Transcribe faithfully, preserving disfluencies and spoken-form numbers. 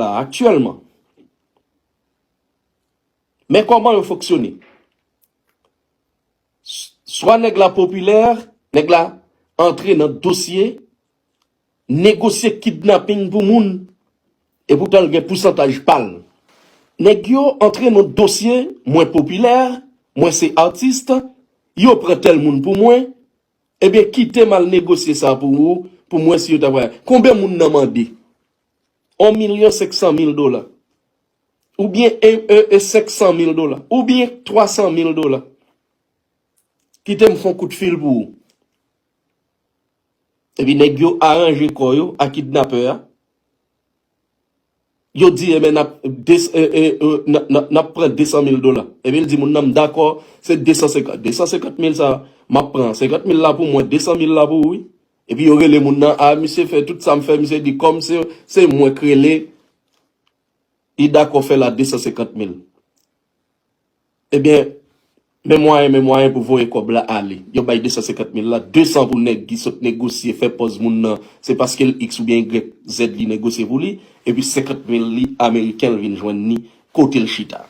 la aktyèlman. Men kòman yo fonksyone. S- Swa nèg la popilè, nèg la antre nan dosye, negosye kidnaping pou moun, epoutan l gen pousantaj pa l. Nèg yo antre nan dosye, mwen popilè, mwen se atis, yo pran tèl moun pou mwen, ebyen kite m al negosye sa pou ou, pou mwen si yo ta pran. Konbyen moun nan mande? On milyon senk san mil dola. Oubyen e, e, e senk san mil dola. Oubyen twa san mil dola. Kite m fè yon kout fil pou ou. Epi nèg yo aranje kò yo a kidnapè a. Yo di, enben, n ap, des- e, e, e, n ap, n ap, n ap pran de san mil dola. Epi l di moun nan, m dakò, se de san senkant. De san senkant mil sa, m ap pran senkant mil la pou mwen, de san mil la pou ou, wi. Epi yo rele moun nan, a, misye fè tout sa m fè, misye di, kòm se, se mwen k rele, li dakò fè l a de san senkant mil. Ebyen, men mwayen, men mwayen pou voye kòb la ale. Yo bay de san senkant mil la, de san pou nèg ki sot negosye, fè pòz moun nan, se paske l X oubyen Y Z li negosye pou li, epi senkant mil li, ameriken l vin jwenn li kote l chita.